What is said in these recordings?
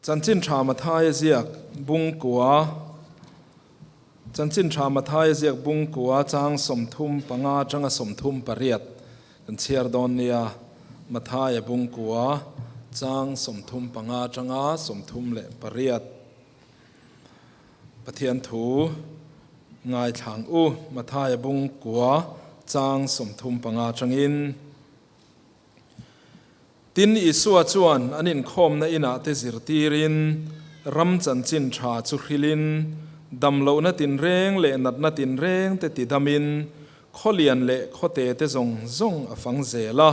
Chanchin Tha Mathaia ziak bungkua Chanchin Tha Mathaia ziak bungkua chang 35 atanga 38 kan chhiar dawn nia. Mathaia bungkua chang 35 atanga 38. Pathian thu ngaithlang u Mathaia bungkua chang 35 atangin. Tin, Isua chuan an inkhawmna inah te zirtirin, ram chanchin tha chu hrilhin, damlohna tinreng leh natna tinreng te tidamin, khaw lian leh khaw te te zawng zawng a fang zel a.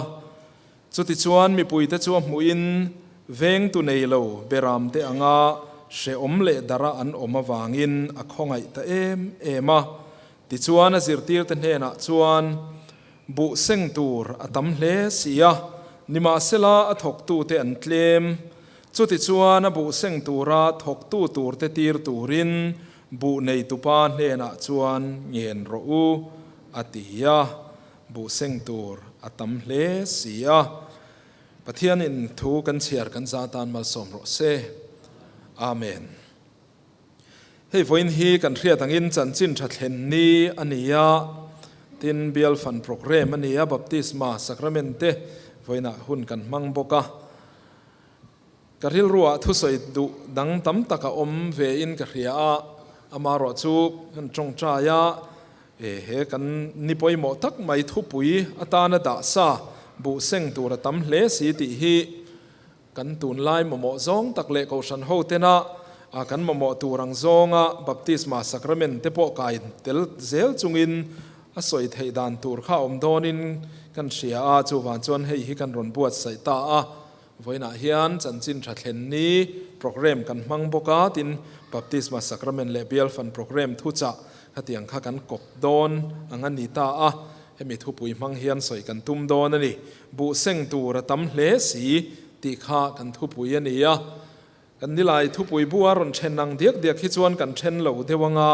Chutichuan mipuite chu a hmuhin vengtu nei lo beramte anga hrehawm leh dara an awm avangin a khawngaih ta em em a. Tichuan a zirtirte hnenah chuan, Buh seng tur a tam hle si a, nimahsela a thawktute an tlem. Chutichuan a buh seng tura thawktu turte tir turin buh neitupa hnenah chuan ngen rawh u, a ti a. Buh seng tur a tam hle si a. Pathianin thu kan chhiar kan za tan malsawm rawh se. Amen. Hei vawiin hi kan hriat angin chanchin tha thlen ni a ni a, tin bial fan programme a ni a, baptisma sacrament te vawiinah hun kan hmang bawk a. Ka rilruah thusawi duh dang tam tak a awm ve in ka hria a, amaherawh chu kan tawngtai a, he kan ni pawimawh tak mai thupui atana dah sa buh seng tur a tam hle si tih hi Kan tunlai mamawh zawng tak leh Kohhran hotena kan mamawh tur ang zawnga Baptisma Sacrament te pawh kai tel zel chungin a sawi theih dan tur kha awm dawnin kan hria a, chuvang chuan hei hi kan rawn buatsaih ta a. Vawiinah hian Chanchin Tha Thlen Ni Programme kan hmang bawk a, tin Baptisma Sacrament leh Bial Fan Programme thuchah khatiang kha kan kawp dawn ang a ni ta a, hemi thupui hmang hian sawi kan tum dawn a ni. Buh seng tur a tam hle si tih kha kan thupui a ni a. Kan nilai thupui bu a rawn then ang diak diak hi chuan kan then lo deuh anga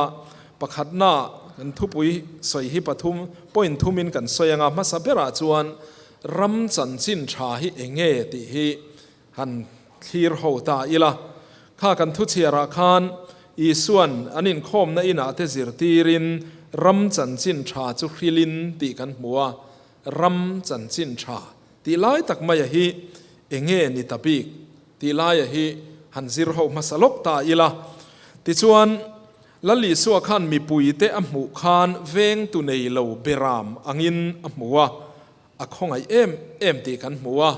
pakhatna kan thupui sawi hi pathum point thumin kan sawi anga hmasa berah chuan ram chanchin tha hi enge tih hi han thlir ho ta ila. Kha kan thuchhiarah khan Isuan an inkhawmna inah te zirtirin ram chanchin tha chu hrilin tih kan hmu a. Ram chanchin tha tih lai tak maia hi enge ni ta bik tih laia hi han zir ho hmasa lawk ta ila. Tichuan, Lal Isua khan mipuite a hmuh khan vengtu nei lo beram angin a hmu a, a khawngaih em em tih kan hmu a.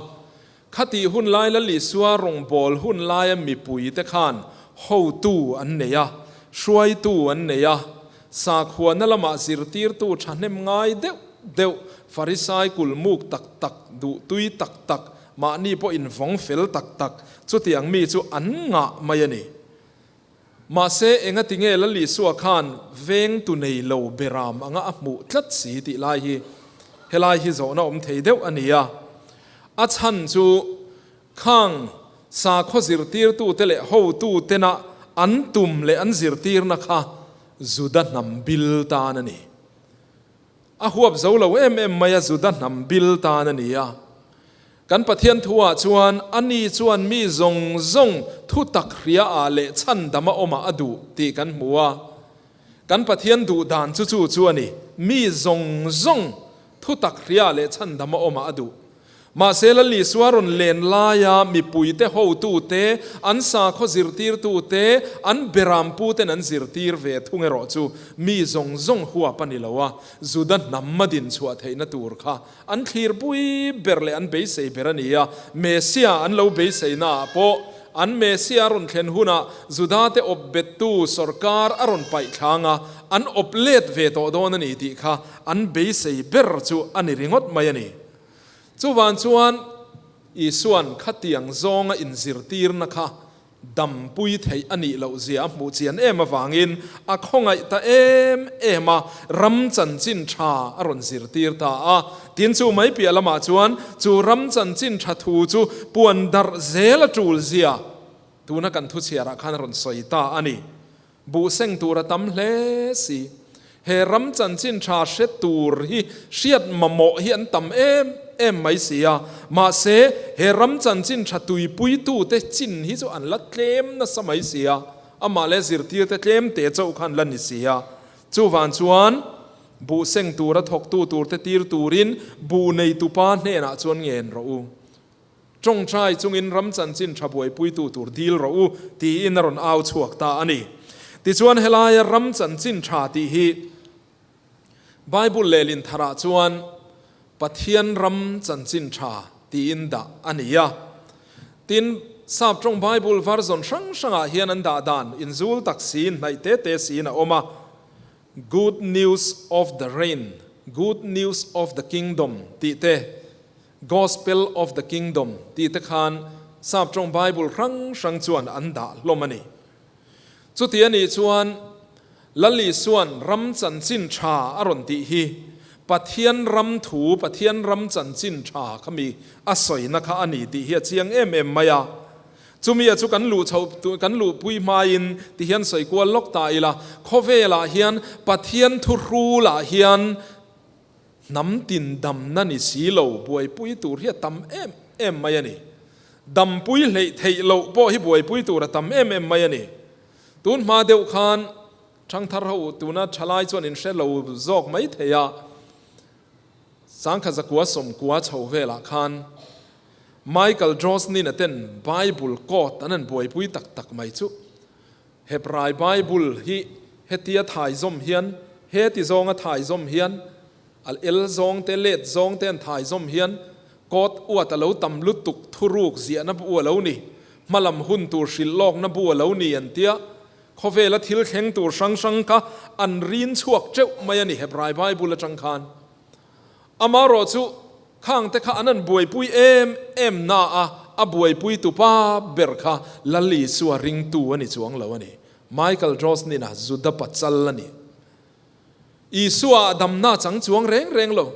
Khatih hun lai Lal Isua rawngbâwl hun laia mipuite khan hotu an nei a, hruaitu an nei a, Sakhuana lamah zirtirtu thahnem ngai deuh deuh, Farisai kulmuk tak tak, duhtui tak tak, mahni pawh invawng fel tak tak, chutiang mi chu an ngah mai a ni. Mahse, engati nge Lal Isua khan vengtu nei lo beram anga a hmuh tlat si tih lai hi helai hi zawhna awm thei deuh a ni a. A chhan chu khang sakhaw zirtirtute leh hotutena an tum leh an zirtirna kha Juda hnam bil tan a ni. A huap zo lo em em mai a, Juda hnam bil tan a ni a. Kan Pathian thuah chuan ani chuan mi zawng zawng thu tak hria ah leh chhandama awmah a duh tih kan hmu a. Kan Pathian duh dan chu chu chu a ni, mi zawng zawng thu tak hria leh chhandama awmah a duh. Mahse Lal Isua rawn len laia mipuite hotute, an sakhaw zirtirtute, an beramputen an zirtir ve thung erawh chu mi zawng zawng huap a ni lo a, Juda hnam a din chhuah theihna tur kha an thlirpui ber leh an beisei ber a ni a. Mesia an lo beiseinaah pawh an Mesia rawn thlen hunah Judate awp bettu sawrkar a rawn paih thlang a, an awp let ve tawh dawn a ni tih kha an beisei ber chu a ni ringawt mai a ni. Chuvang chuan Isua'n khatiang zawnga inzirtirna kha dampui theih a nih loh zia a hmuh chian em avangin a khawngaih ta em em a, ram chanchin tha a rawn zirtir ta a. Tin, chu mai piah lamah chuan chu ram chanchin tha thu chu puan darh zel a tul zia tuna kan thuchhiarah khan a rawn sawi ta a ni. Buh seng tur a tam hle si. He ram chanchin tha hre tur hi hriat mamawh hi an tam em em mai si a, mahse he ram chanchin tha tuipuitute chin hi chu an la tlem nasa mai si a, amah leh zirtirte tlem te chauh kha an la ni si a. Chuvang chuan buh seng tura thawktu turte tir turin buh neitupa hnenah chuan ngen rawh u. Tawngtai chungin ram chanchin tha buaipuitu tur dil rawh u, tiin a rawn au chhuak ta a ni. Tichuan helaia ram chanchin tha tih hi Bible lehlin tharah chuan Pathian ram chanchin tha tiin dah a ni a. Tin, Sap tawng Bible version hrang hrangah hian an dah dan inzul tak siin hnaih te te siin a awm a. Good News of the Reign, Good News of the Kingdom tih te, Gospel of the Kingdom tih te khan Sap tawng Bible hrang hrang chuan an dah hlawm a ni. Chuti a nih chuan Lal Isua'n ram chanchin tha a rawn tih hi Pathian ram thu, Pathian ram chanchin tha kha mi a sawina kha a ni tih hi a chiang em em mai a. Chumi a chu kan luh chhoh, kan luhpui hmain ti hian sawi kual lawk ta ila, khawvelah hian Pathian thuhrulah hian Hnam tin damna ni si lo buaipui tur hi a tam em em mai a ni. Dampui hleih theih loh pawh hi buaipui tur a tam em em mai a ni. Tun hma deuh khan Thangthar ho tuna thalai chuan in hre lo zawk mai thei a, Sangkha zakua sawmkua chho velah khan Michael Drosnin-a ten Bible code an han buaipui tak tak mai chu Hebrai Bible hi hetia thai zawm hian, heti zawnga thai zawm hian, a el zawng te, let zawng te an thai zawm hian kawt uat a lo tam lutuk thuruk ziahna bu a lo ni, hmalam hun tur hrilh lawkna bu a lo ni an tia, khawvela thil thleng tur hrang hrang kha an rin chhuak teuh mai a ni Hebrai Bible atang khan. Amaherawh chu khang te kha an an buaipui em em na a, a buaipui tu pa ber kha Lal Isua ringtu a ni chuang lo a ni. Michael Drosnin-a Juda pachal a ni. Isua a damna chang chuang reng reng lo.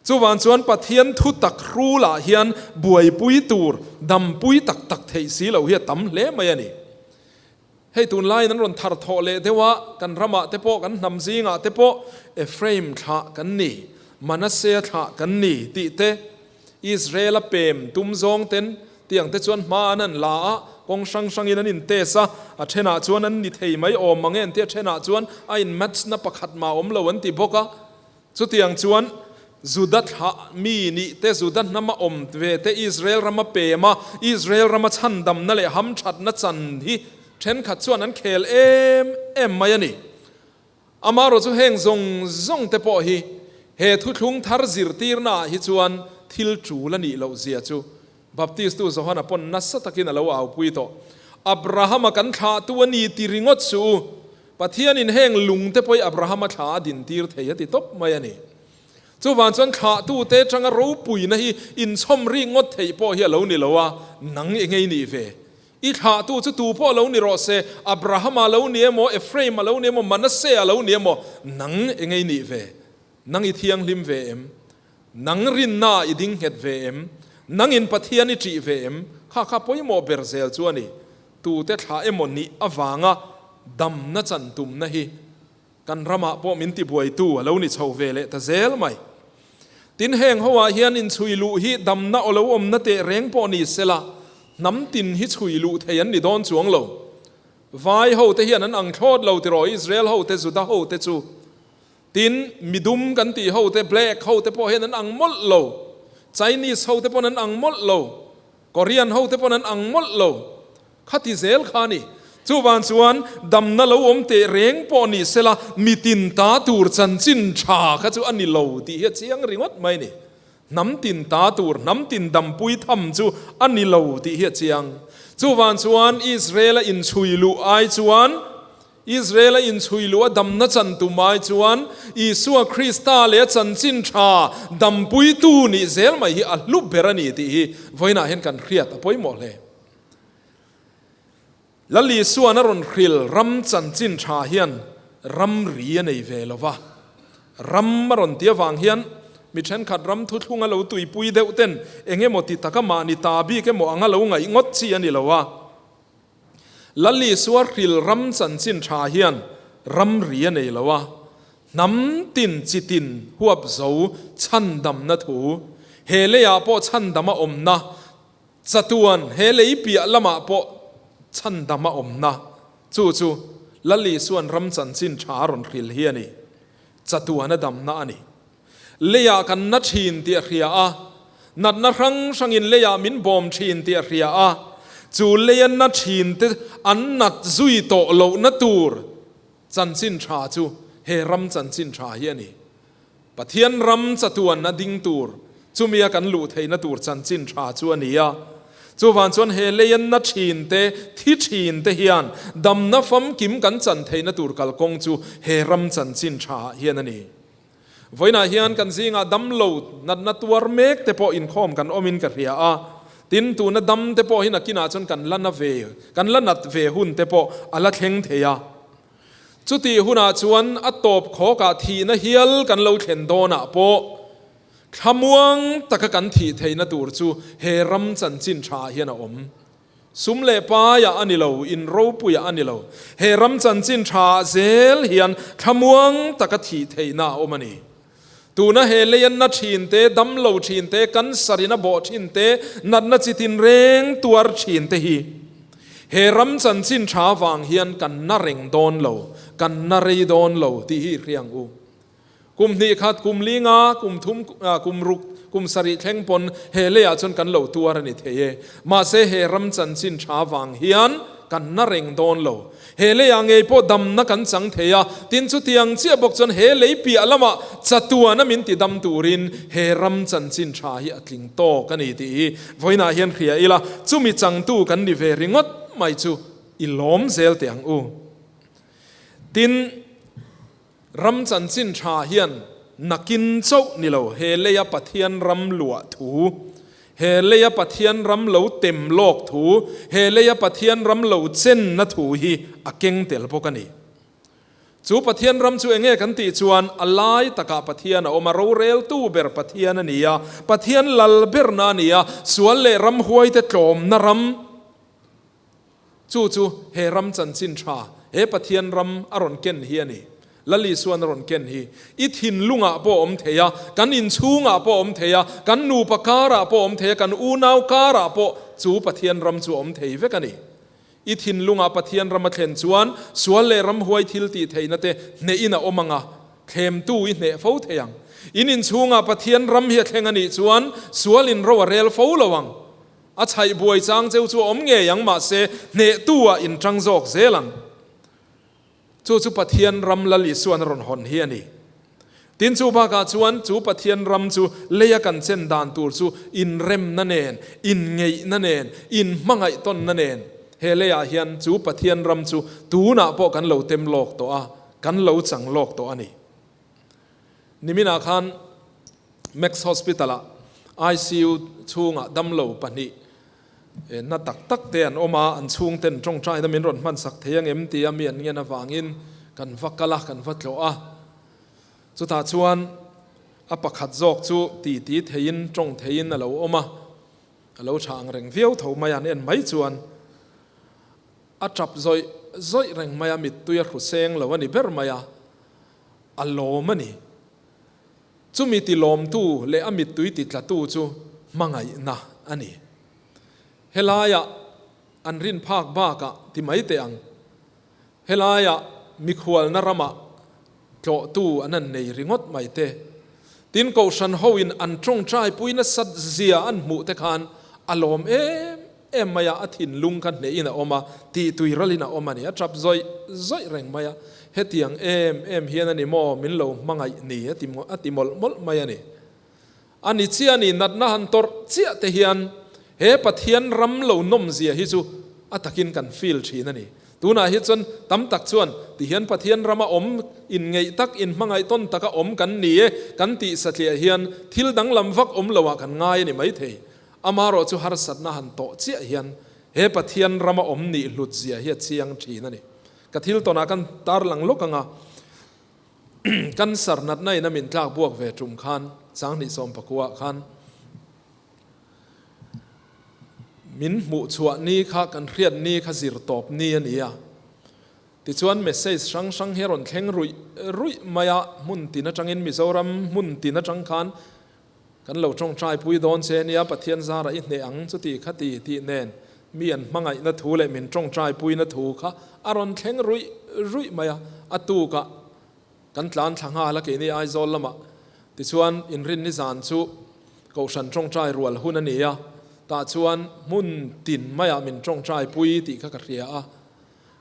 Chuvang chuan Pathian thu tak hrulah hian buaipui tur dampui tak tak theih si lo hi a tam hle mai a ni. Hei tunlaiin an rawn thar thawh leh deuh a, kan ramah te pawh, kan hnam zingah te pawh Ephraim thlah kan ni, Manasseh thlah kan ni tih te, Israel-a pem tum zawng ten tiang te chuan hma an han la a, kawng hrang hrangin an in test a, a thenah chuan an ni thei mai awm mang e an ti a, thenah chuan a in match na pakhat mah awm lo an ti bawk a. Chutiang chuan Juda thlah mi nih te, Juda hnama awm ve te, Israel rama pem a, Israel rama chhandamna leh hamthatna chan hi thenkhat chuan an khel em em mai a ni. Amaherawh chu heng zawng zawng te pawh hi he thuthlung thar zirtirna ah hi chuan thil tul a nih loh zia chu Baptistu Johana pawn nasa takin a lo aupui tawh. Abrahama kan thlahtu a ni ti ringawt suh u. Pathianin heng lungte pawh hi Abrahama thla a dintir thei a ti tawp mai a ni. Chuvang chuan thlahtute atanga ropuina hi inchhawm rik ngawt theih pawh hi a lo ni lo a, nang i ngei nih ve. I thlahtu chu tu pawh lo ni rawh se, Abrahama lo ni emaw, Ephraima lo ni emaw, Manasseh-a lo ni emaw, nang i ngei nih ve. Nang i thianghlim ve em? Nang rinnaah i ding nghet ve em? Nangin Pathian i ṭih ve em? Kha kha pawimawh ber zel chu a ni. Tute thla emaw nih avanga damna chan tumna hi kan ramah pawh min tibuaitu a lo ni chho ve leh ta zel mai. Tin, heng hoah hian inchhui luh hi damna aw lo awmna teh reng pawh ni sela, hnam tin hi chhui luh thei an ni dawn chuang lo. Vai hote hian an ang thlawt lo tiraw Israel hote, Juda hote chu. Tin, midum kan tih ho te, black ho te pawh hian an ang mawlh lo. Chinese ho te pawn an ang mawlh lo. Korean ho te pawn an ang mawlh lo. Khati zel kha a ni. Chuvang chuan damna lo awm teh reng pawh ni sela, mitin ta tur chanchin tha kha chu a ni lo tih hi a chiang ringawt mai a ni. Hnam tin ta tur, hnam tin dampui tham chu a ni lo tih hi a chiang. Chuvang chuan Israel-a inchhui luh ai chuan, Israel-a inchhui luh a damna chan tum ai chuan Isua Krista leh a chanchin tha dampuitu nih zel mai hi a hlu ber a ni tih hi vawiinah hian kan hriat a pawimawh hle. Lal Isua'n a rawn hril ram chanchin tha hian ramri a nei ve lo va, ram a rawn ti avang hian mi thenkhat ram thuthlung a lo tuipui deuh ten eng emaw ti taka mahni ta bik emaw anga lo ngaih ngawt chi a ni lo a. Lal Isua hril ram chanchin tha hian ramri a nei lo a, hnam tin chi tin huap zo chhandamna thu. He leiah pawh chhandama awmna, chatuan he lei piah lamah pawh chhandama awmna, chu chu Lal Isua'n ram chanchin tha a rawn hril hi a ni. Chatuana damna a ni. Leiah kan na thin tih a hria a, natna hrang hrangin leiah min bawm thin tih a hria a, chu leia na thin te an nat zui tawh lohna tur chanchin tha chu he ram chanchin tha hi a ni. Pathian ram chatuan a ding tur, chumia kan luh theihna tur chanchin tha chu a ni a. Chuvang chuan he leia na thin te, thi thin te hian damna famkim kan chan theihna tur kalkawng chu he ram chanchin tha ah hian a ni. Vawiinah hian kan zingah damlo natna tuar mek te pawh inkhawm kan awmin ka hria a, tin tuna dam te pawh hi nakinah chuan kan la na ve, kan la nat ve hun te pawh a la thleng thei a. Chutih hunah chuan a tawp khawkah thihna hial kan lo thlen dawnah pawh thlamuang taka kan thih theihna tur chu he ram chanchin thaah hian a awm. Sum leh paiah a ni lo, in ropuiah a ni lo. He ram chanchin tha zel hian thlamuang taka thih theihna a awm a ni. Tuna he leianna thin te, damlo thin te, cancer in a bawh thin te, natna chi tinreng tuar thin te hi he ram chanchin tha vang hian kan na reng dawn lo, kan na rei dawn lo tih hi i hria ang u. Kum hnih khat, kum li nga, kum thum, kum ruk, kum sarih thleng pawn he leiah chuan kan lo tuar a ni thei e. Mahse he ram chanchin tha vang hian kan na reng dawn lo. He leiah ngei pawh damna kan chang thei a, tin chutiang chiah bawk chuan he lei piah lamah chatuana min ti dam turin he ram chanchin tha hi a tling tawk a ni tih hi vawiinah hian hria ila, chumi changtu kan ni ve ringawt mai chu i lawm zel teh ang u. Tin. Ram chanchin tha hian nakin chauh ni lo, he leia Pathian ram luah thu, he leia Pathian ram lo tem lawk thu, he leia Pathian ram lo chenna thu hi a keng tel bawk a ni. Chu Pathian ram chu enge kan tih chuan a lai takah Pathian a awm a, roreltu ber Pathian a ni a, Pathian lal berna a ni a, sual leh ramhuaite tlawmna ram, Chu chu he ram chanchin tha, he Pathian ram a rawn ken hi a ni. Lal Isuan a rawn ken hi. I thinlungah pawh a awm thei a, kan inchhungah pawh a awm thei a, kan nupa karah pawh a awm thei a, kan unau karah pawh chu Pathian ram chu a awm thei vek a ni. I thinlungah Pathian ram a thlen chuan sual leh ramhuai thil tih theihna te hnehin a awm ang a, thlemtu i hneh fo thei ang. In inchhungah Pathian ram hi a thleng a nih chuan sualin ro a rel fo lo ang. A chhaih buai chang cheu chu a awm ngei ang, mahse hnehtu ah in tang zawk zel ang. Chu chu Pathian ram Lal Isuan a rawn hawn hi a ni. Tin chu bakah chuan chu Pathian ram chu leia kan chen dan tur chu inremna nen, inngeihna nen, inhmangaihtawnna nen he leiah hian chu Pathian ram chu tunah pawh kan lo tem lawk tawh a, kan lo chang lawk tawh a ni. Niminah khan Max Hospital-ah ICU chhungah damlo pahnih na tak tak te an awm a, an chhungten tawngtaina min rawn hmansak thei angem tia mi an ngen avangin kan va kal a, kan va tlawh a. Chutah chuan a pakhat zawk chu titi theiin tawng theiin a lo awm a, a lo tha ang reng viau tho mai a, an en mai chuan a tap zawih zawih reng mai a, mittui a hruseng lo a ni ber mai a, a lawm a ni. Chumi ti lawmtu leh a mittui ti tlatu chu hmangaihna a ni. Helaiah an rin phak bakah ti mai teh ang. Helaiah mikhualna ramah tlawhtu an han nei ringawt mai te. Tin, Kohhran hoin an tawngtaipui nasat zia an hmuh te khan a lawm em em mai a, a thinlung kha hnehin a awm a, tihtui ralin a awm a ni. A tap zawih zawih reng mai a, hetiang em em hian a ni maw min lo hmangaih ni a ti a ti mawlh mawlh mai a ni. A ni chiah a ni, natna han tawrh chiah te hian he Pathian ram lo nawmzia hi chu a takin kan feel thin a ni. Tunah hi chuan tam tak chuan tihian Pathian rama awm inngeih tak, inhmangaih tawn taka awm kan ni e kan tih satliah hian thil danglam vak awm loah kan ngai a ni maithei. Amarawh chu harsatna han tawh chiah hian he Pathian rama awm nih hlut zia hi a chiang thin a ni. Ka thil tawnah kan tarlang lawk anga cancer natna in a min tlak buak ve tum khan 2019 ah khan min hmuh chhuah ni kha kan hriat ni kha zir tawp ni a ni a. Tichuan message hrang hrang hi a rawn thleng ruih ruih mai a, hmun tin atangin Mizoram hmun tin atang khan. Kan lo tawngtaipui dawn che nia, Pathian zarah i hneh ang chuti khati tih nen mi an hmangaihna thu leh min tawngtaipuina thu kha a rawn thleng ruih ruih mai a, a tukah kan tlan thla nghal a keini Aizawl lamah. Tichuan inrinni zan chu Kohhran tawngtai rual hun a ni a, tah chuan hmun tin maiah min tawngtaipui tih kha ka hria a.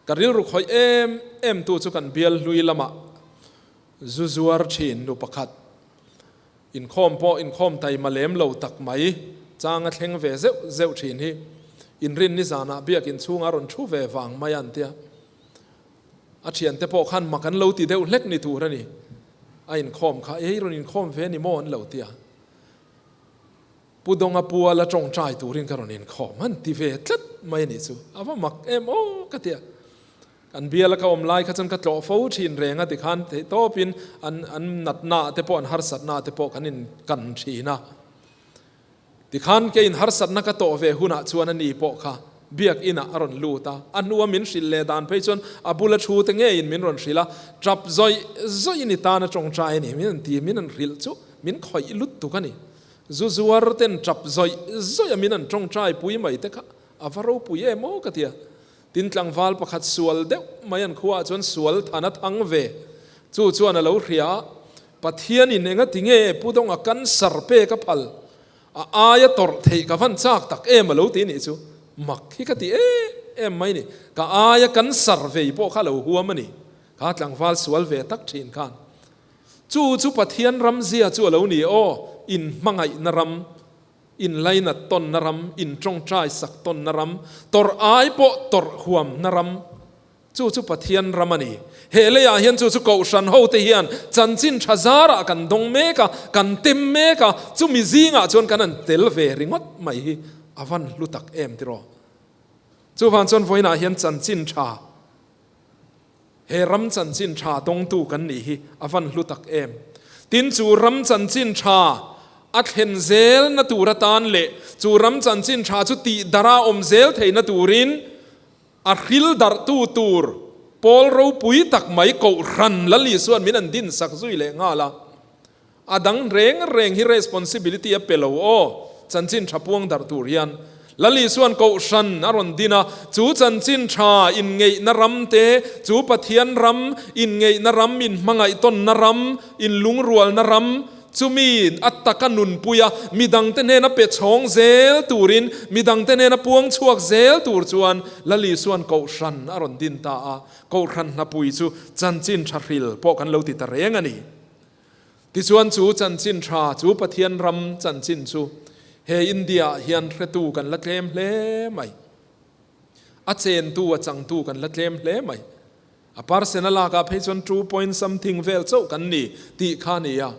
Ka rilru khawih em em tu chu kan bial hlui lamah zu zuar thin nu pakhat inkhawm pawh inkhawm taima lem lo tak mai chang a thleng ve zeuh zeuh thin hi inrinni zanah biakin chhunga rawn thu ve vang mai a an tia. A thiante pawh khan mak an lo ti deuh hlek ni tur a ni. A inkhawm kha ei rawn inkhawm ve ni maw an lo ti a. Pu Dawnga puala tawngtai turin ka rawn inkhawm an ti ve tlat mai a nih chu. A va mak em aw ka ti a. Kan biala ka awm lai kha chuan ka tlawh fo thin reng a tikhan theih tawpin an an natna te pawh an harsatna te pawh kan inkan thin a. Tikhan keiin harsatna ka tawh ve hunah chuan a ni pawh kha biakinah a rawn lut a, a hnua min hrilh leh dan phei chuan a bula thu te ngeiin min rawn hrilh a, tap zawih zawih i tan a tawngtai a ni, min an ti, min an hrilh chu min khawih lut tuk a ni. Zu zuar ten tap zawih zawih a min an tawngtai pui mai te kha a va ropui em aw ka ti a. Tin tlangval pakhat sual deuh mai an khuaah chuan sual than a thang ve, chu chuan a lo hria a, Pathianin enga ti nge Pu Dawnga cancer pek a phal? A aia tawrh theih ka van chak tak em a lo ti nih chu. Mak hi ka ti em em mai ni. Ka aia cancer vei pawh kha lo huam a ni. Kha tlangval sual ve tak thin khan. Chu chu Pathian ram zia chu a lo ni aw, inhmangaihna ram, inlainat tawnna ram, intawngtai sak tawnna ram, tawrh ai pawh tawrh huamna ram. Chu chu Pathian ram a ni. He leiah hian chu chu Kohhran hote hian chanchin tha zarah kan dawng mek a, kan tem mek a, chumi zingah chuan kan han tel ve ringawt mai hi a van hlu tak em tiraw? Chuvang chuan vawiinah hian chanchin tha, he ram chanchin tha dawngtu kan nih hi a van hlu tak em. Tin, chu ram chanchin tha a thlen zelna tur atan leh chu ram chanchin tha chu tihdara awm zel theihna turin, A hril darhtu tur pawl ropui tak mai Kohhran Lal Isua'n min an dinsak zui leh nghal a. A dang reng reng hi responsibility a pe lo aw, chanchin tha puang darh tur hian. Lal Isua'n Kohhran a rawn din a, chu chanchin tha inngeihna ram te, chu Pathian ram, inngeihna ram, inhmangaihtawnna ram, inlungrualna ram, Chumi a taka nunpui a, midangte hnena pe chhawng zel turin, midangte hnena puang chhuak zel tur chuan Lal Isua'n Kohhran a rawn din ta a, Kohhran hnapui chu chanchin tha hril pawh kan lo ti ta reng a ni. Tichuan chu chanchin tha, chu Pathian ram chanchin chu he India-ah hian hretu kan la tlem hle mai. A chentu, a changtu kan la tlem hle mai. A percent a lakah phei chuan two point something vel chauh kan ni tih kha a ni a.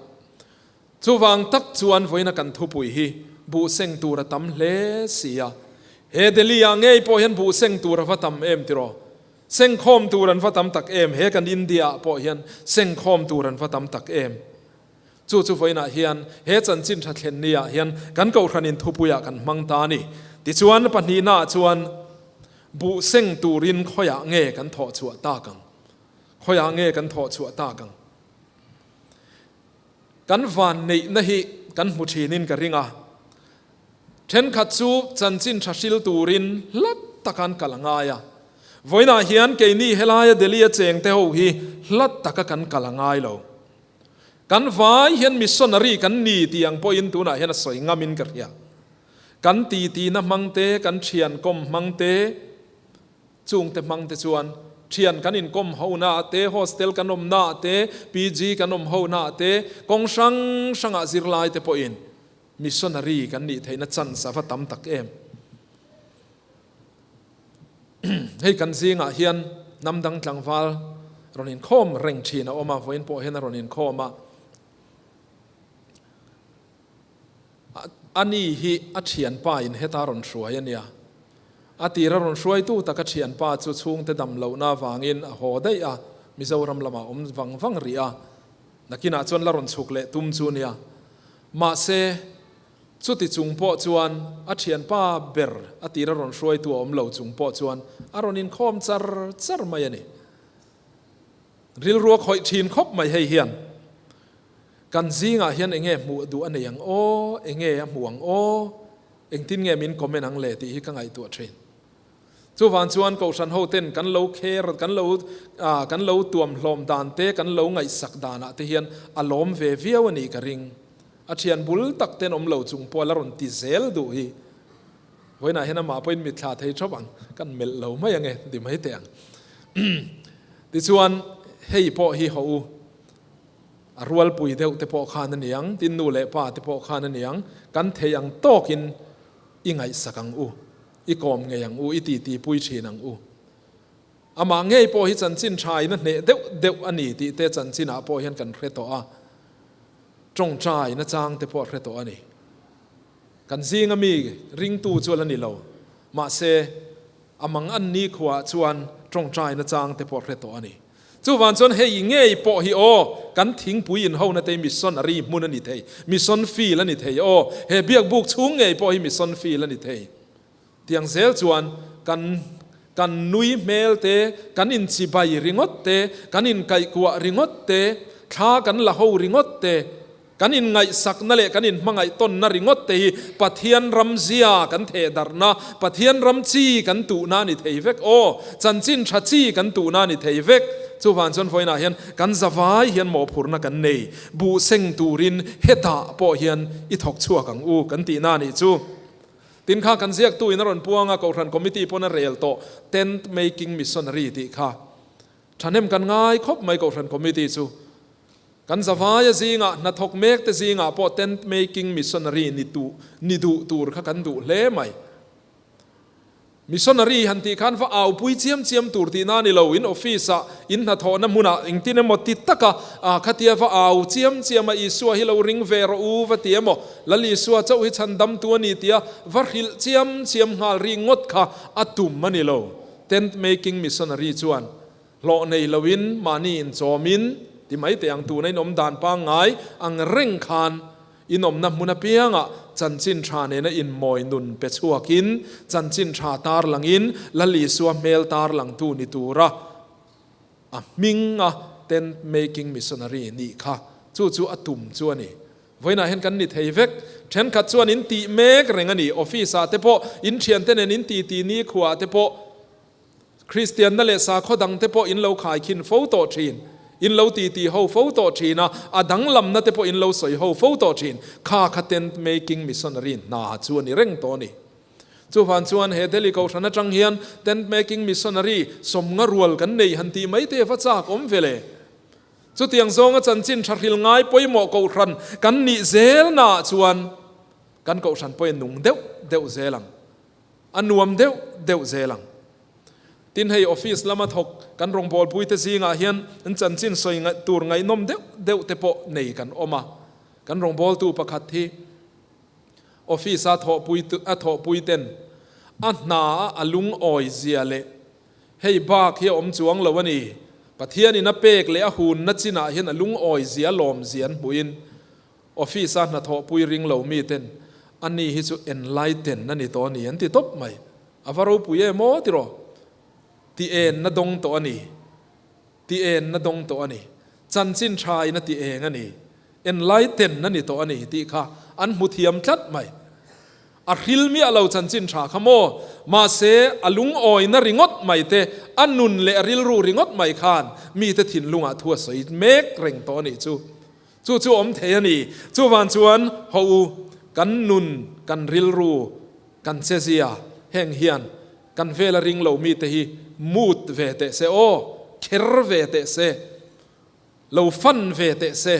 Chuvang tak chuan vawiina kan thupui hi buh seng tur a tam hle si a. He Delhi ah ngei pawh hian buh seng tur a va tam em tiraw? Sengkhawm tur an va tam tak em? He kan India ah pawh hian sengkhawm tur an va tam tak em? Chu chu vawiinah hian he chanchin tha thlen ni ah hian kan Kohhranin thupui ah kan hmang ta a ni. Tichuan pahnihna ah chuan Buh seng turin khawiah nge kan thawh chhuah tak ang? Khawiah nge kan thawh chhuah tak ang? Kan van neihna hi kan hmu thinin ka ring a. Thenkhat chu chanchin tha hril turin hlat taka an kal a ngai a. Vawiinah hian keini helaia Delhi a chengte ho hi hlat taka kan kal a ngai lo. Kan vai hian missionary kan ni tih ang pawhin tunah hian a sawi ngamin ka hria. Kan titina hmang te, kan thian kawm hmang te, chungte hmang te chuan thian kan inkawm ho naah te, hostel kan awm naah te, PG kan awm ho naah te, kawng hrang hrangah zirlai te pawhin missionary kan nih theihna chance a va tam tak em. Hei kan zingah hian hnam dang tlangval rawn inkhawm reng thin a awm a, vawiin pawh hian a rawn inkhawm a. A ni hi a thianpa in heta rawn hruai a nia. A tira rawn hruaitu tak a thianpa chu chhungte dam lohna avangin a haw daih a, Mizoram lamah awm vang vang rih a, nakinah chuan la rawn chhuk leh tum chu nia. Mahse, chuti chung pawh chuan a thianpa ber a tira rawn hruaitu a awm lo chung pawh chuan a rawn inkhawm char char mai a ni. Rilru a khawih thin khawp mai hei hian. Kan zingah hian enge hmuh duh a nei ang aw, enge a hmuh ang aw, engtin nge min comment ang le tih hi ka ngaihtuah thin. Chuvang chuan Kohhran hoten kan lo kher, kan lo kan lo tuam hlawm dan te, kan lo ngaihsak danah te hian a lawm ve viau a nih ka ring. A thian bul tak ten awm lo chung pawh a la rawn ti zel duh hi. Vawiinah hian amah pawhin mitthla thei thawp ang, kan melh lo mai ange ti mai teh ang. Tichuan hei pawh hi haw u. A rualpui deuh te pawh khan a niang, tin nu leh pa te pawh khan a niang, kan thei ang tawkin i ngaihsak ang u, i kawm ngei ang u, i titi pui thin ang u. Amah ngei pawh hi chanchin tha in a hneh deuh deuh a ni tih te chanchinah pawh hian kan hre tawh a, tawngtai nachang te pawh a hre tawh a ni. Kan zinga mi ringtu chu a la ni lo, mahse a mang an ni khuaah chuan tawngtai nachang te pawh a hre tawh a ni. Chuvang chuan hei ngei pawh hi aw, kan thingpui inhona te hi missionary hmun a ni thei, mission field a ni thei aw, he biakbuk chhung ngei pawh hi mission field a ni thei. Tiang zel chuan kan kan nui hmel te, kan inchibai ringawt te, kan inkaihkuah ringawt te, thla kan la ho ringawt te, Kan inngaihsakna leh kan inhmangaihtawnna ringawt te hi Pathian ram zia kan thehdarhna, Pathian ram chi kan tuhna a ni thei vek. Aw, chanchin tha chi kan tuhna a ni thei vek. Chuvang chuan vawiinah hian kan zavai hian mawhphurhna kan nei. Buh seng turin hetah pawh hian i thawk chhuak ang u kan tihna a nih chu. Tin kha kan ziaktu in a rawn puang a, Kohhran Committee pawn a rel tawh Tent Making Missionary tih kha. Thahnem kan ngai khawp mai Kohhran Committee chu. Kan zavaia zingah hnathawk mekte zingah pawh tent making missionary ni tu ni duh tur kha kan duh hle mai. Missionary han tih khan va aupui chiam chiam tur tihna a ni lo, in office ah, in hnathawhna hmunah engtin emaw ti taka khatia va au chiam chiam a Isua hi lo ring ve rawh u va ti emaw, Lal Isua chauh hi chhandamtu a ni tia va hrilh chiam chiam nghal ri ngawt kha a tum a ni lo. Tent making missionary chuan Hlawh nei loin mahni inchawmin ti mai teh ang tuna inawm dan pangngai ang reng khan inawmna hmun apiangah chanchin tha nena inmawi nun pe chhuakin chanchin tha tarlangin Lal Isua hmel tarlangtu ni tura a hminga tent making missionary nih kha chu chu a tum chu a ni. Vawiinah hian kan ni thei vek. Thenkhat chuan in tih mek reng a ni. Office ah te pawh in thiante nen in titi nikhua ah te pawh Kristianna leh sakhaw dangte pawh in lo khaikhin fo tawh thin, in lo titi ho fo tawh thin a, a danglamna te pawh in lo sawi ho fo tawh thin. Kha kha tent making missionary hna chu a ni reng tawh a ni. Chuvang chuan he Delhi Kohhran atang hian tent making missionary sawmnga rual kan nei han tih mai te va chak awm ve le. Chutiang zawnga chanchin tha hril ngai pawimawh Kohhran kan nih zelnaah chuan kan Kohhran pawhin nung deuh deuh zel ang. A nuam deuh deuh zel ang. Tin hei office lama thawk kan rawngbawlpuite zingah hian an chanchin sawi tur ngaihnawm deuh deuh te pawh nei kan awm a. Kan rawngbawltu pakhat hi office a thawhpui a thawhpui ten a hna a a lungawi zia leh hei bak hi a awm chuang lo a ni. Pathianin a pek leh a hunna chinah hian a lungawi zia a lawm zia an hmuhin Office a hnathawhpui ring lo mi ten ani hi chu enlighten a ni tawh a ni an ti tawp mai. A va ropui em aw tiraw? Ti en na dawng tawh a ni. Ti en na dawng tawh a ni. Chanchin tha in a ti eng a ni. Enlighten a ni tawh a ni tih kha an hmu thiam tlat mai. A hril miah lo chanchin tha kha maw? Mahse, a lungawina ringawt mai te, a nun leh a rilru ringawt mai khan mite thinlungah thu a sawi mek reng tawh a nih chu. Chu chu awm thei a ni. Chuvan chuan haw u, kan nun, kan rilru, kan chezia heng hian kan vela ring lo mite hi mut ve teh se aw, kher ve teh se, lo fan ve teh se.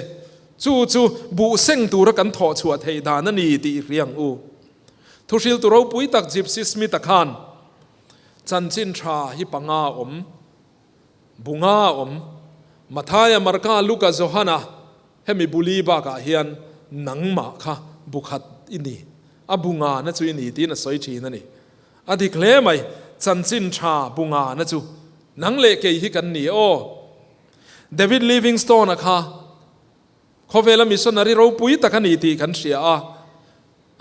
Chu chu buh seng tura kan thawh chhuah theih dan a ni tih i hria ang u. Thuhriltu ropui tak Gypsy Smith-a khan chanchin tha hi panga a awm. Bunga a awm. Mathaia, Marka, Luka, Johana, hemi buli bakah hian nangmah kha bu khat i ni, a bu ngana chu i ni tiin a sawi thin a ni. A dik hle mai, chanchin tha bu ngana chu nang leh kei hi kan ni aw. David Livingstone-a kha khawvela missionary ropui tak a ni tih kan hria a.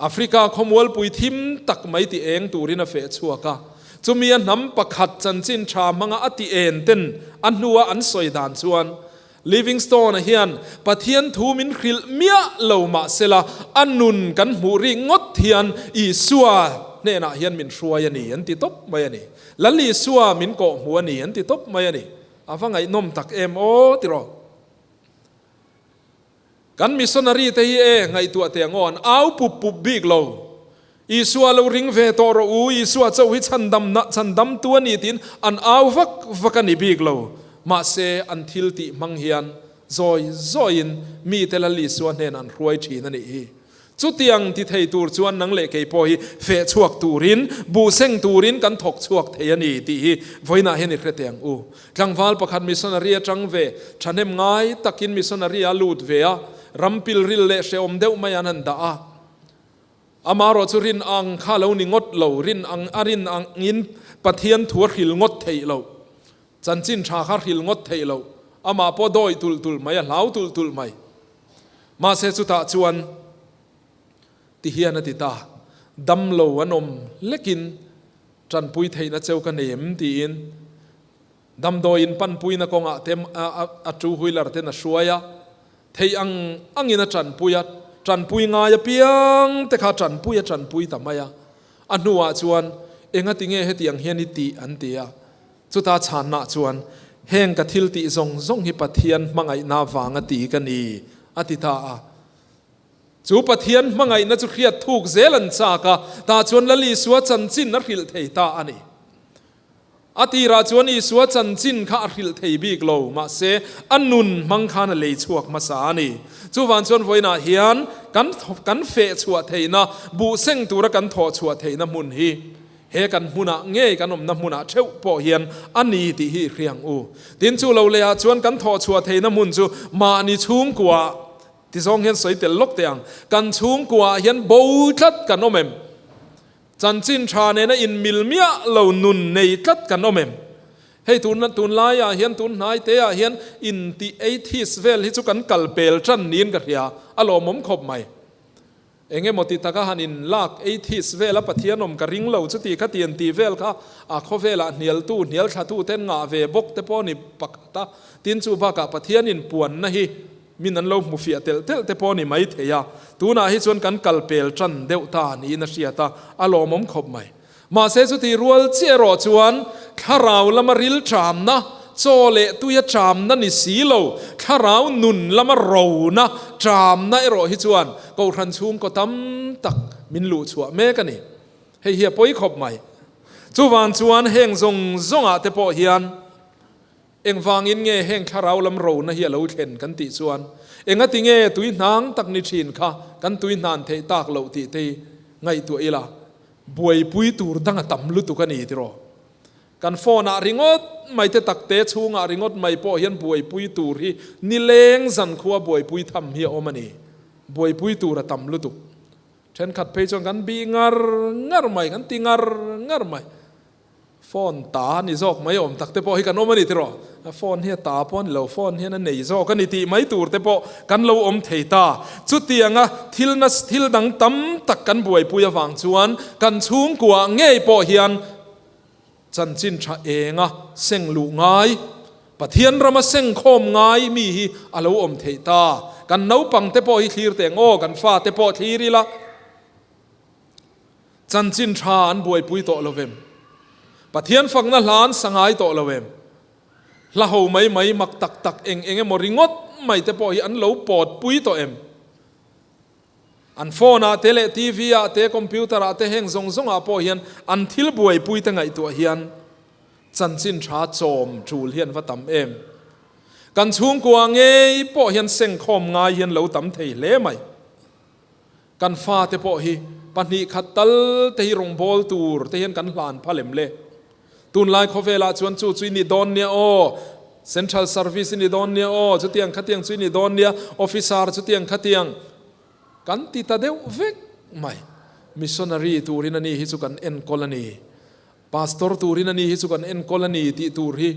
Africa khawmualpui thim tak mai ti eng turin a feh chhuak a, chumi a hnam pakhat chanchin tha hmanga a ti en ten a hnua an sawi dan chuan, Livingstone-a hian Pathian thu min hrilh miah lo mah sela, a nun kan hmuh rik ngawt hian Isua hnenah hian min hruai a ni an ti tawp mai a ni. Lal Isua min kawhhmuh a ni an ti tawp mai a ni. A va ngaihnawm tak em aw tiraw? Kan missionary te hi e ngaihtuah teh ang aw, an au pup pup bik lo. Isua lo ring ve tawh rawh u, Isua chauh hi chhandamna, chhandamtu a ni tiin an au vak vak a ni bik lo. Mahse, an thil tih hmang hian zawi zawiin mite Lal Isua hnenah an hruai thin a nih hi. Chutiang ti thei tur chuan nang leh kei pawh hi feh chhuak turin, buh seng turin kan thawk chhuak thei a ni tih hi vawiinah hian i hre teh ang u. Tlangval pakhat missionary atang ve, thahnem ngai takin missionary a lut ve a, ram pilril leh hrehawm deuh mai an han dah a. Amarawh chu rin ang kha lo ni ngawt lo, rin ang a rin angin Pathian thu a hril ngawt theih loh. Chanchin tha kha hril ngawt theih loh. Amah pawh dawi tulh tulh mai, a hlau tulh tulh mai. Mahse chutah chuan ti hian a ti ta, Damlo an awm lekin tanpui theihna cheu ka nei em? tiin damdawiin panpuina kawngah te a two wheeler ten a hruai a, theih ang angin a tanpui a, tanpui ngai apiang te kha tanpui a tanpui ta mai a. A hnuah chuan engati nge hetiang hian i tih an ti a. Chuta chhanna chuan, Heng ka thil tih zawng zawng hi Pathian hmangaihna vanga ti ka ni, a ti ta a. Chu Pathian hmangaihna chu hriat thuk zel an chak a, tah chuan Lal Isua chanchin a hrilh thei ta a ni. A tirah chuan Isua chanchin kha a hrilh thei bik lo, mahse a nun hmang khan a lei chhuak hmasa a ni. Chuvang chuan vawiinah hian kan kan feh chhuah theihna, buh seng tura kan thawh chhuah theihna hmun hi He kan hmunah ngei kan awmna hmunah theuh pawh hian a ni tih hi i hria ang u. Tin, chu lo lehah chuan kan thawh chhuah theihna hmun chu mahni chhungkuaah ti zawng hian sawi tel lawk teh ang. Kan chhungkuaah hian bo tlat kan awm em? Chanchin tha nena inmil miah lo nun nei tlat kan awm em? Hei tun tunlaiah hian tun hnai teah hian intih atheist vel hi chu kan kal pel tan niin ka hria, a lawmawm khawp mai. Eng emaw ti taka han in lak atheist vel a Pathian awm ka ring lo chuti kha ti an tih vel kha a khawvelah hnialtu, hnialthlatu ten ngah ve bawk te pawh ni pakhat a, tin chu bakah Pathian in puanna hi min an lo hmu fiah telh telh te pawh ni mai thei a, tunah hi chuan kan kal pel tan deuh ta niin a hriat a, a lawmawm khawp mai. Mahse chutih rual chiah erawh chuan thlarau lama ril ṭamna, chaw leh tuia ṭamna ni si lo, thlarau nun lama rona ṭamna erawh hi chuan Kohhran chhungkaw tam tak min luh chhuah mek a ni. Hei hi a pawi khawp mai. Chuvang chuan heng zawng zawngah te pawh hian Engvangin nge heng thlarau lam rona hi a lo thlen kan tih chuan engati nge tui hnang tak ni thin kha kan tui hnan theih tak loh tih te hi ngaihtuah ila buaipui tur dang a tam lutuk a ni tiraw? Kan phone ah ringawt mai te tak te chhungah ringawt mai pawh hian buaipui tur hi nileng zankhua buaipui tham hi a awm a ni. Buaipui tur a tam lutuk. Thenkhat phei chuan kan bih ngar ngar mai, kan ti ngar ngar mai. Phone ta ni zawk mai awm tak te pawh hi kan awm a ni tiraw? Phone hi a ta pawh a ni lo, phone hian a nei zawk a ni tih mai tur te pawh kan lo awm thei ta. Chutianga thil na thil dang tam tak kan buaipui avang chuan kan chhungkua ngei pawh hian chanchin tha enga seng luh ngai, Pathian rama seng khawm ngai mi hi a lo awm thei ta. Kan naupang te pawh hi thlir teh ang aw, kan fate pawh thlir ila. Chanchin tha an buaipui tawh lo vem? Pathian fakna hla an sa ngai tawh lo em? Hla ho mai mai mak tak tak eng eng emaw ringawt mai te pawh hi an lo pawt pui tawh em? An phone ah te leh TV ah te computer ah te heng zawng zawng ah pawh hian an thil buaipui te ngaihtuah hian chanchin tha chawm tul hi an va tam em? Kan chhungkua ngei pawh hian sengkhawm ngai hi an lo tam thei hle mai. Kan fate pawh hi pahnih khat tal te hi rawngbâwl tur te hian kan hlan phal em le? Tunlai khawvelah chuan chu chu i ni dawn nia aw, Central Service i ni dawn nia aw, chutiang khatiang chu i ni dawn nia, Officer chutiang khatiang kan ti ta deuh vek mai. Missionary turin a ni hi chu kan enkawl a ni, Pastor turin a ni hi chu kan enkawl a ni tih tur hi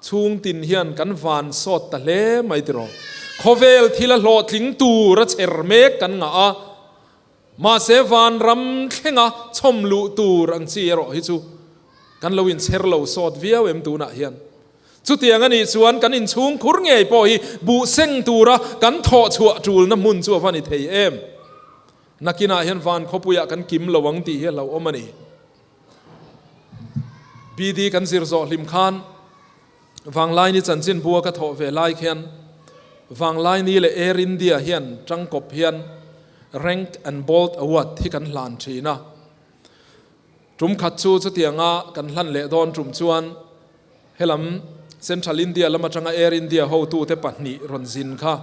Chhung tin hian kan van sawt ta hle mai tiraw. Khawvel thil a hlawhtling tur a chher mek kan ngah a, mahse vanram thlenga chhawm luh tur ang chi erawh hi chu kan lo inchher lo sawt viau em tunah hian. Chutiang a nih chuan kan inchhungkhur ngei pawh hi buh seng tura kan thawh chhuah tulna hmun chu a va ni thei em? Nakinah hian van khawpuiah kan kim lo ang tih hi a hlauhawm a ni. BD kan zir zawh hlim khan Vanglaini chanchinbua ka thawh ve lai khian Vanglaini leh Air India hian tangkawp hian Rank and Bold Award hi kan hlan thin a. Tum khat chu chutianga kan hlan leh dawn tum chuan helam Central India lam atanga Air India hotute pahnih rawn zin kha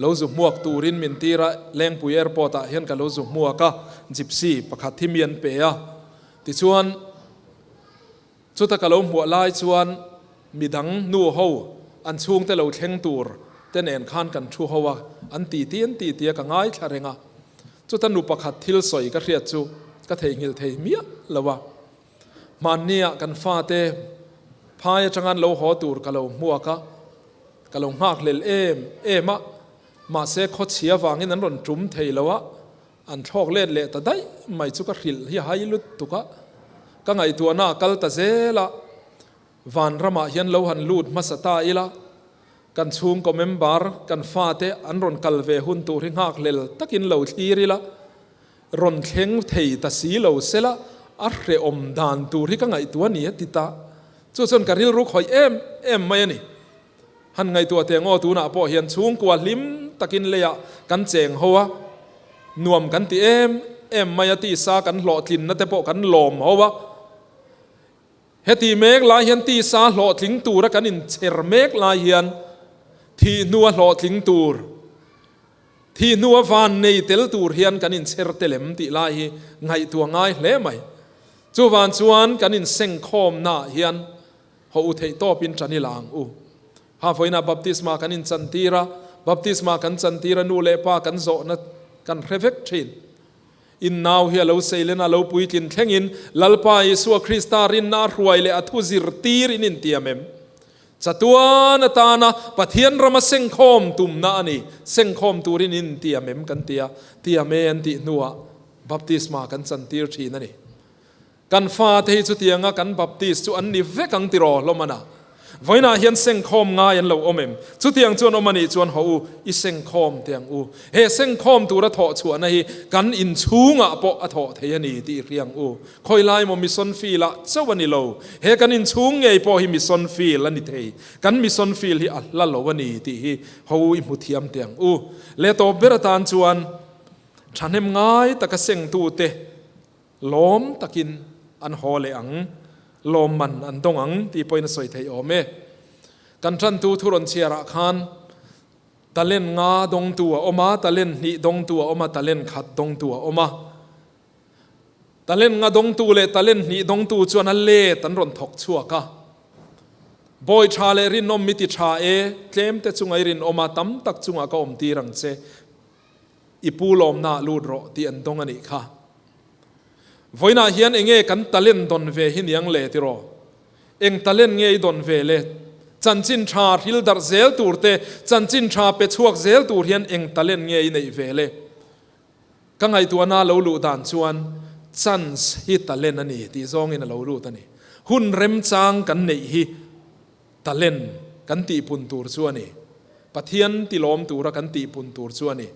lo zu hmuak turin min tir a, Lengpui Airport ah hian ka lo zu hmuak a, Gypsy pakhat hi mi an pe a. Tichuan chuta ka lo hmuah lai chuan midang nu ho an chhungte lo thleng tur te nen khan kan thu ho a, an titi an titi a ka ngaithla reng a. Chuta nu pakhat thil sawi ka hriat chu ka theihnghilh thei miah lo a. Hmannia kan fate phai atanga an lo haw tur ka lo hmuak a, ka lo nghakhlel em em a, mahse khawchhia vangin an rawn tum thei lo a, an thlawk let leh ta daih mai chu ka hrilh hi a hai lutuk a, ka ngaihtuahna a kal ta zel a. Vanramah hian lo han lut hmasa ta ila, kan chhungkaw member, kan fate an rawn kal ve hun tur hi nghakhlel takin lo thlir ila, rawn thleng thei ta si lo sela, a hrehawm dan tur hi ka ngaihtuah a ni a ti ta. Chu chuan ka rilru khawih em em mai a ni. Han ngaihtuah teh ngaw tunah pawh hian chhungkua hlim takin leiah kan cheng ho a, nuam kan ti em em mai a, tisa kan hlawhtlinna te pawh kan lawm ho a. Heti mek lai hian tisa hlawhtling tura kan inchher mek lai hian thih hnua hlawhtling tur, thih hnua van nei tel tur hian kan inchher tel em tih lai hi ngaihtuah ngai hle mai. Chuvan chuan kan insengkhawmnaah hian haw u theih tawpin ṭan ila ang u. Ha vawiinah baptisma kan inchantir a, baptisma kan chantir a nu leh pa kan zawhna kan hre vek ṭhin. In nau hi a lo seilen a, lo puitlin thlengin Lalpa Isua Krista rinna a hruai leh a thu zirtir in intiam em? Chatuan atana Pathian rama sengkhawm tumna a ni, sengkhawm turin in intiam em kan ti a, tiam e an tih hnuah baptisma kan chantir thin a ni. Kan fate hi chutianga kan baptist chu an ni vek ang tiraw hlawm a? Vawiinah hian sengkhawm ngai an lo awm em? Chutiang chuan awm a nih chuan haw u, i sengkhawm teh ang u. He sengkhawm tura thawh chhuahna hi kan inchhungah pawh a thawh thei a ni tih i hria ang u. Khawi lai maw mission field ah chauh a ni lo. He kan inchhung ngei pawh hi mission field a ni thei. Kan mission field hi a hla lo a ni tih hi haw u i hmu thiam teh ang u. Leh tawp ber atan chuan thahnem ngai taka sengtute Lawm takin an haw leh ang, lawmman an dawng ang tih pawhin a sawi theih awm e. Kan tantu thu rawn chhiarah khan talent nga dawngtu a awm a, talent hnih dawngtu a awm a, talent khat dawngtu a awm a. Talent nga dawngtu leh talent hnih dawngtu chuan a let an rawn thawk chhuak a. Bawi tha leh rinawm mi ti tha e, tlem te chunga i rinawm a, tam tak chungah ka awmtir ang che. I pu lawmnaah lut rawh tih an dawng a nih kha. Vawiinah hian enge kan talent dawn ve hi niang le tiraw? Eng talent nge i dawn ve le? Chanchin tha hril darh zel tur te, chanchin tha pe chhuak zel tur hian eng talent nge i neih ve le? Ka ngaihtuahna lo luh dan chuan chance hi talent a ni tih zawngin a lo lut a ni. Hun remchang kan neih hi Talent kan tihpun tur chu a ni. Pathian tilawm tura kan tihpun tur chu a ni.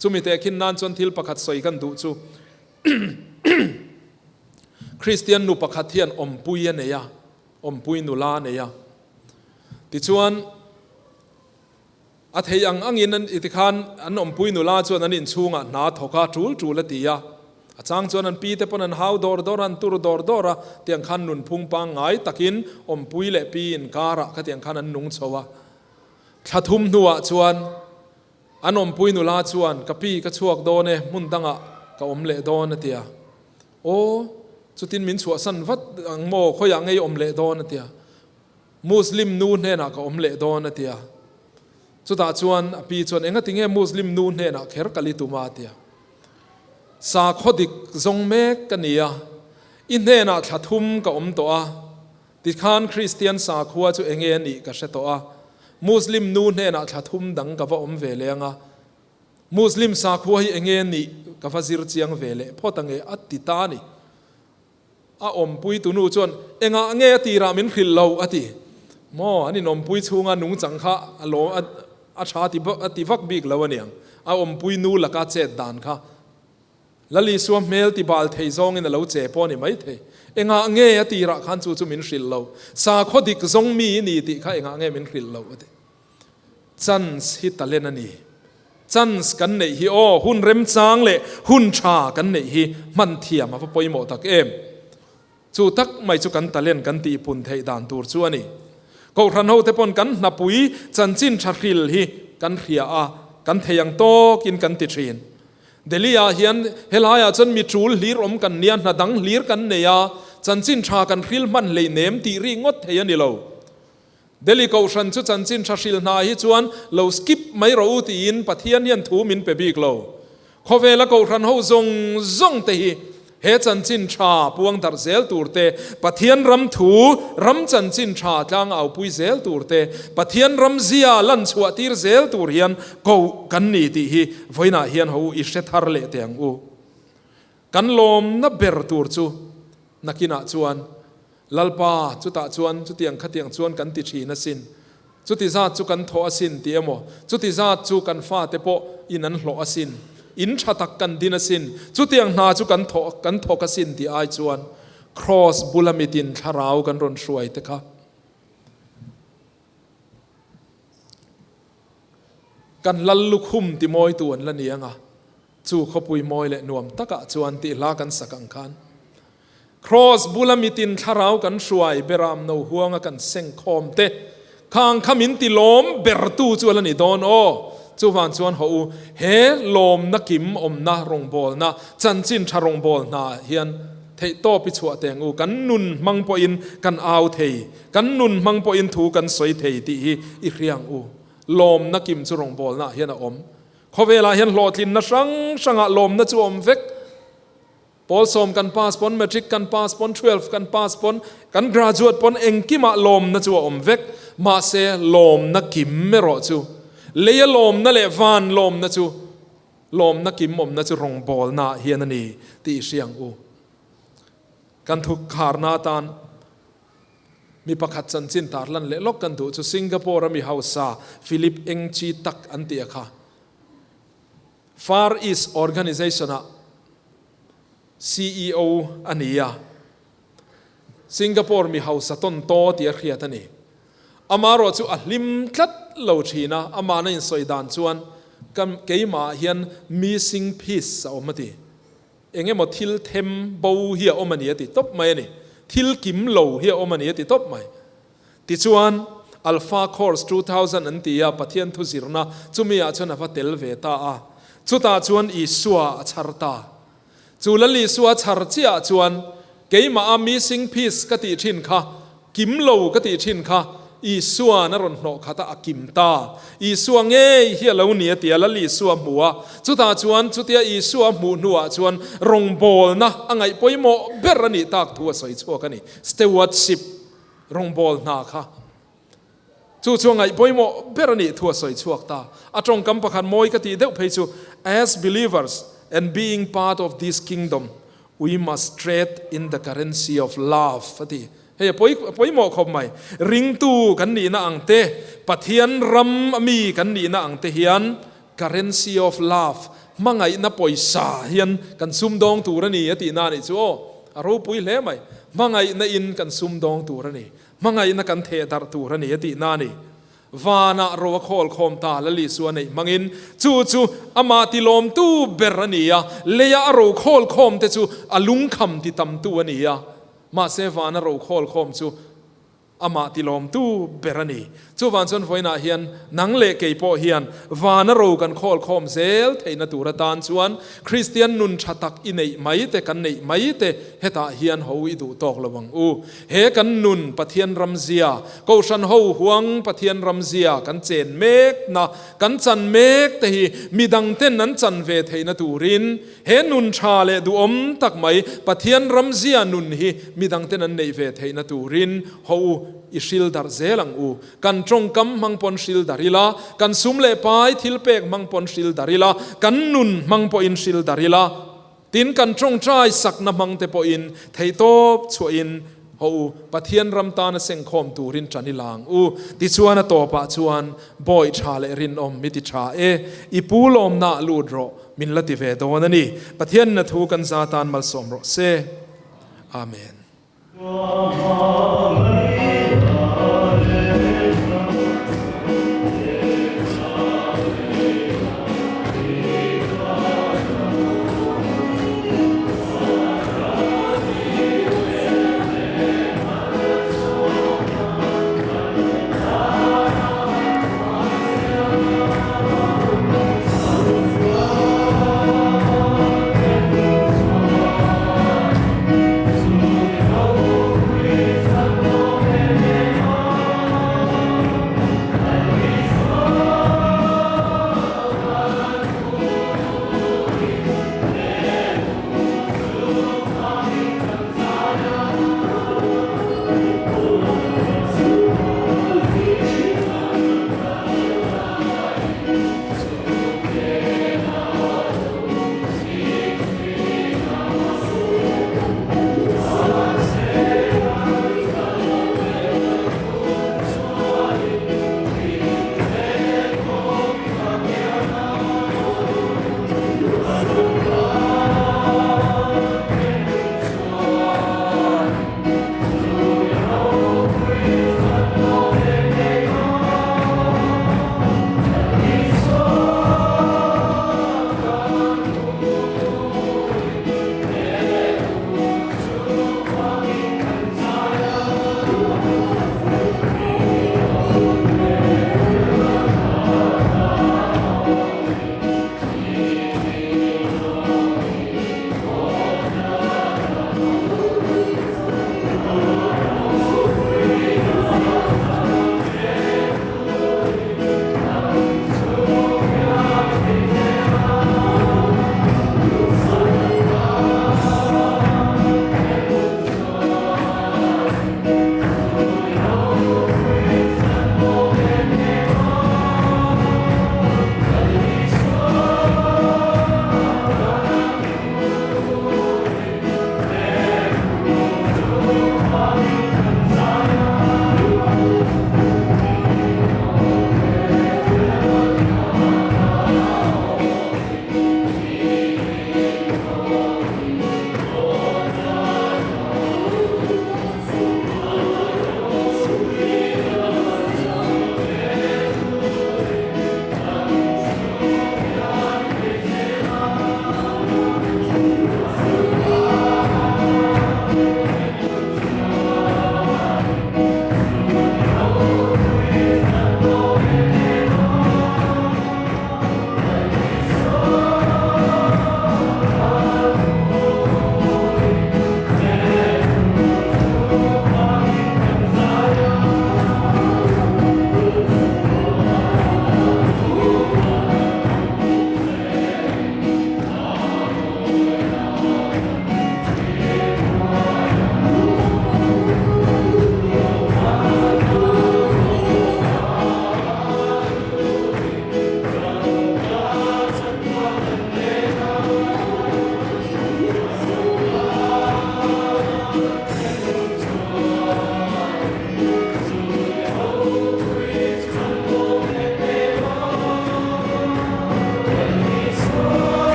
Chumi tehkhin nan chuan thil pakhat sawi kan duh chu Kristian nu pakhat hian awmpui a nei a, awmpui nula a nei a. Tichuan a thei ang angin an tikhan an awmpui nula chuan an inchhungah hna a thawk a, tul tul a ti a. A chang chuan an pi te pawn an hau dawr dawr a, an tur dawr dawr a, tiang khan nunphung pangngai takin awmpui leh pi inkarah khatiang khan an nung chho a. Thla thum hnuah chuan an awmpui nula chuan, Ka pi, ka chhuak dawn e, hmun dangah ka awm leh dawn a ti a. Aw, chutin min chhuahsan vat ang maw, khawiah ngei awm leh dawn a ti a. Muslim nu hnenah ka awm leh dawn a ti a. Chutah chuan a pi chuan, Engati nge Muslim nu hnenah kher kal i tum a? a ti a. Sakhaw dik zawng mek ka ni a, i hnenah thla thum ka awm tawh a, tikhan Kristian sakhua chu enge a nih ka hre tawh a, Muslim nu hnenah thla thum dang ka va awm ve leh ang a, Muslim sakhua hi enge a nih ka va zir chiang ve leh phawt ange a ti ta a ni. A awmpui tunu chuan, Engah nge a tirah min hrilh lo? a ti. Maw, an inawmpui chhunga nungchang kha a lawm a a tha ti a ti vak bik lo aniang. A awmpui nu laka chet dan kha Lal Isua hmel ti bal thei zawngin a lo che pawh a ni maithei. Engah nge a tirah khan chu chu min hrilh lo? Sakhaw dik zawng mi i ni tih kha engah nge min hrilh loh? a ti. Chance hi talent a ni. Chance kan neih hi aw, hun remchang leh hun tha kan neih hi hman thiam a va pawimawh tak em. Chu tak mai chu kan talent kan tihpun theih dan tur chu a ni. Kohhran hote pawn kan hnapui chanchin tha hril hi kan hria a, kan thei ang tawkin kan ti thin. Delhi ah hian helaiah chuan mi tul hlir awm kan nia, hna dang hlir kan nei a, chanchin tha kan hril hman hleinem tih ri ngawt thei a ni lo. Delhi Kohhran chu chanchin tha hril hna hi chuan lo skip mai rawh u tiin Pathian hian thu min pe bik lo. Khawvela Kohhran ho zawng zawng te hi he chanchin tha puang darh zel tur te, Pathian ram thu, ram chanchin tha tlang aupui zel tur te, Pathian ram zia lan chhuah tir zel tur hian koh kan ni tih hi vawiinah hian ho i hre thar leh teh ang u. Kan lawmna ber tur chu nakinah chuan Lalpa, chutah chuan chutiang khatiang chuan kan ti thin asin, chuti zat chu kan thawh asin tih emaw, chuti zat chu kan fate pawh in an hlawh asin, in tha tak kan din asin, chutiang hna chu kan thawh kan thawk asin tih ai chuan Kraws bula mitin thlarau kan rawn hruai te kha kan lal lukhum ti mawitu an la ni ang a, chu khawpui mawi leh nuam takah chuan tih hla kan sak ang khan. Kraws bula mitin thlarau kan hruai beram no huanga kan seng khawm te khang kha min ti lawm bertu chu a la ni dawn aw. Chuvang chuan haw u, he lawmna kim awmna rawngbawlna, chanchin tha rawngbawlna ah hian theihtawp i chhuah teng u, kan nun hmang pawhin kan au thei, kan nun hmang pawhin thu kan sawi thei tih hi i hriang u. Lawmna kim chu rawngbawlna ah hian a awm. Khawvelah hian hlawhtlinna hrang hrangah lawmna chu a awm vek. Pawl sawm kan pass pawn, matric kan pass pawn, 12 kan pass pawn, kan graduate pawn engkimah lawmna chu a awm vek. Mahse, lawmna kim erawh chu, leia lawmna leh van lawmna chu, lawmna kim awmna chu rawngbawlnaah hian a ni tih i hria ang u. Kan thu kharna atan mi pakhat chanchin tarlan leh lawk kan duh chu Singapore a mi hausa Philip Eng Chee Tak an tih a kha. Far East Organization-ah CEO a ni a, Singapore mi hausa tawn taw tia hriat a ni. Amaherawh chu a hlim tlat lo thin a, amahna insawi dan chuan ka keimahah hian missing piece a awm a ti. Eng emaw thil them bo hi a awm a ni a ti tawp mai a ni. Thil kim lo hi a awm a ni a ti tawp mai. Tichuan, Alpha Course 2000 an ti a, Pathian thu zirna chumi ah chuan a va tel ve ta a. Chutah chuan Isua a chhar ta. Chu Lal Isua a chhar chiah ah chuan, Keimah a missing piece ka tih thin kha, kim lo ka tih thin kha, Isua'n a rawn hnawh khat a, a kim ta. Isua ngei hi a lo ni a ti a, Lal Isua a hmu a. Chutah chuan, chutia Isua a hmuh hnuah chuan rawngbawlna a ngaih pawimawh ber a nih tak thu a sawi chhuak a ni. Stewardship. Rawngbâwl hna kha chu chu a ngaih pawimawh ber a nih thu a sawi chhuak ta. A tawngkam pakhat mawi ka tih deuh phei chu, As believers and being part of this kingdom, we must trade in the currency of love a ti. Hei a pawi a pawimawh khawp mai. Ringtu kan nihna ang te, Pathian ram a mi kan nihna ang te hian currency of love, hmangaihna pawisa hian kan sumdawng tur a ni a tihna a nih chu aw. A ropui hle mai. Hmangaihna in kan sumdawng tur a ni. Hmangaihna kan theh darh tur a ni a tihna a ni. Vanah ro a khawl khawm ta Lal Isua neih hmangin chu chu amah tilawmtu ber a ni a, leia a ro khawl khawm te chu a lungkham ti tamtu a ni a. Mahse vana ro khawl khawm chu Amah tilawmtu ber a ni. Chuvang chuan vawiinah hian nang leh kei pawh hian vana ro kan khawl khawm zel theihna tur atan chuan Kristian nun tha tak i neih mai te, kan neih mai te hetah hian ho i duh tawk lo ang u. He kan nun Pathian ramzia, Kohhran ho huang Pathian ramzia kan chen mekna, kan chan mek te hi midangten an chan ve theihna turin He nun tha leh duhawm tak mai Pathian ramzia nun hi midangten an neih ve theihna turin haw u i hril darh zel ang u. Kan tawngkam hmang pawn hril darh ila, kan sum leh pai thil pek hmang pawn hril darh ila, kan nun hmang pawhin hril darh ila, tin kan tawngtai sakna hmang te pawhin theihtawp chhuahin. Hawh u, Pathian ram tana sengkhawm turin ṭan i la ang u. Tichuan a tawpah chuan, Bawi ṭha leh rinawm mi ti ṭha e, i pu lawmnaah lut rawh, min la ti ve dawn a ni. Pathianin a thu kan za tan malsawm rawh se. Amen.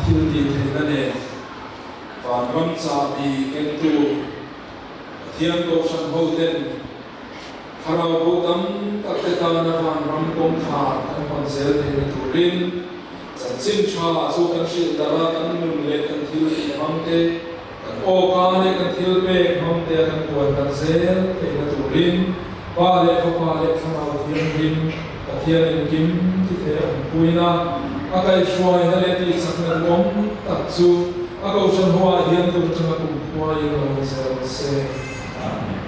thiltihtheihna nen vanram chahbi kengtu Pathian Kohhran hoten thlarau bo tam takte tana vanram kawngkhar kan hawn zel theihna turin chanchin tha chu kan hrilh darh a, kan nun leh kan thiltih hmangte, kan awka leh kan thilpek hmangtea kan puan darh zel theihna turin Pa leh Fapa leh Thlarau Thianghlim Pathian engkim ti thei a awmpuina, a kaihhruaina leh tihchakna duhawm tak chu a Kohhran hoah hian tun atanga kumkhua in lo awm zel rawh se. Amen.